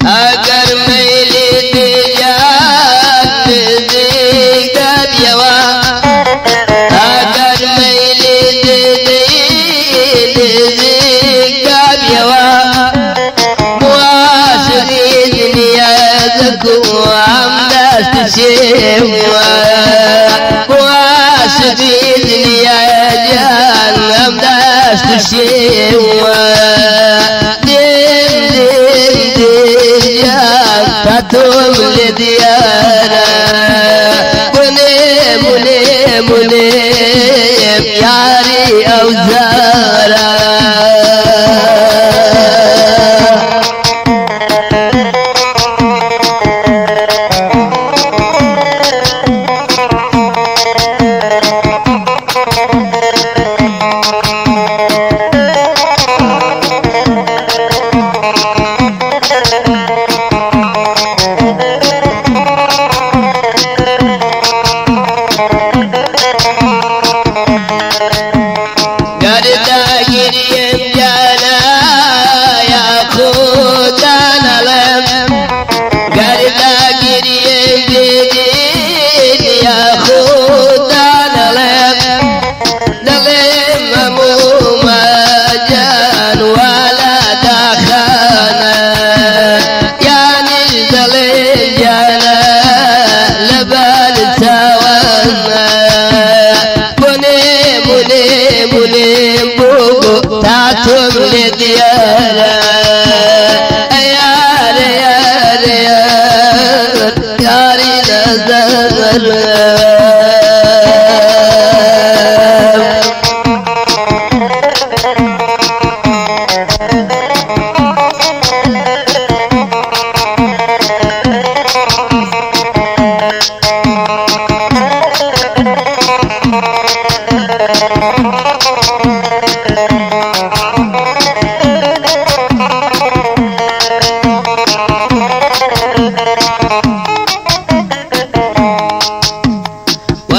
ئەگەر مەیلی دیجان نزیک دەبیەوە، ئەگەر مەیلی دیدەی نزیک دەبیەوە، مواشقی دنیا دەکو ئەم دەست شێوە، مواشقی دنیا جان ئەم دەست شێوە. دێم دێم دێم جان تا تۆم لێ دیارە، بنێم بنێم بنێم یاری ئەو زارە. گەرداگیریم جانە یا خودانەڵێم، گەرداگیریم بدین یا خودانەڵێم، دەڵێم هەموو مەجان والا داخانە، یانیش دەڵێم جانە لەبەر چاوانە. بنێم بنێم بنێم بۆ تا تۆم لێ دیارە، یار یار یار یاری نەزەر.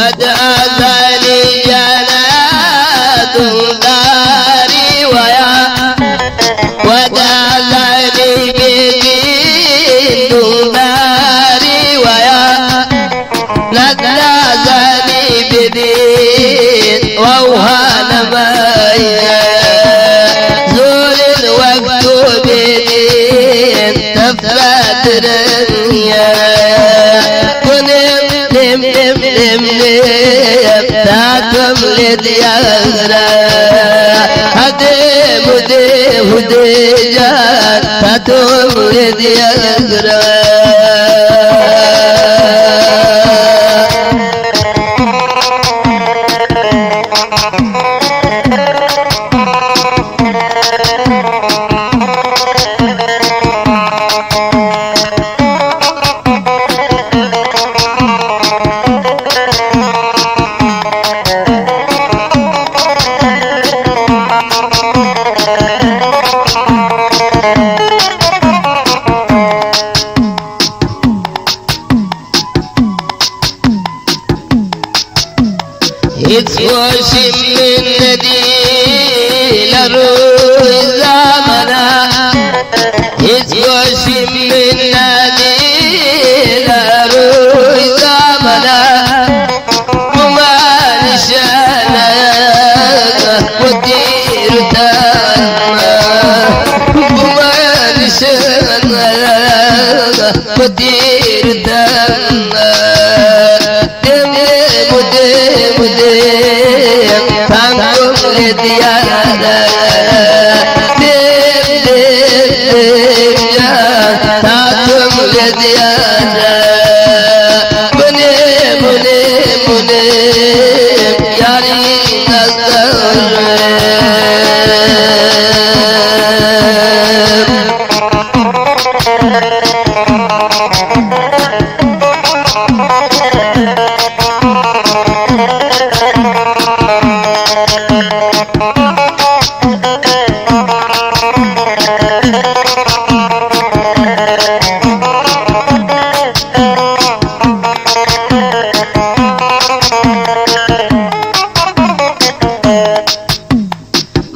ودأذاني جنات داري ويا، ودأذاني بدين داري ويا، ندأذاني بدين ووهان مايا، زول الوقت بدين تفترنيا. كنم نم نم نم نم تاكم لديارا، هدي مدي هدي جان تاكم لديارا. هیچ خۆشیم من نەدی لە ڕووی زامەنا، هیچ خۆشیم من نەدی لە ڕووی زامەنا، گومانیشانە بۆ گومانیشانە بۆ دیرتانە. دێم دێم دێم تانگم لێ دیارە، دێم دێم دێم جان تاتم لێ دیارە. بنێ بنێ بنێم یاری نەزەر.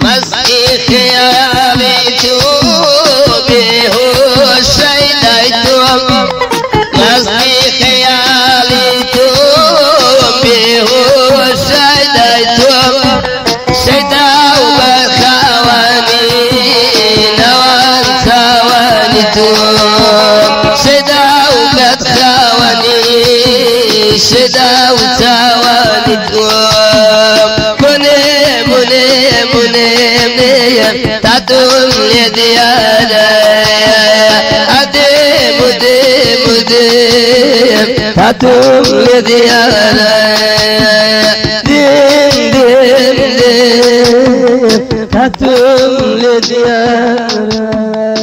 مەستی خەیاڵی تۆ بێهۆش شەیدای تۆم، مەستی خەیاڵی تۆ بێهۆش شەیدای تۆم، شەیدا و بەرخاوانی نەوان چاوانی تۆم، شەیدا و بەدخاوانی شەیدا و چاوانی تۆم. منێ منێ منێ تاتم لێ دیارە، ئەدێ مدێ مدێ تاتم لێ دیارە، دێم دێم دێم تاتم لێ دیارە.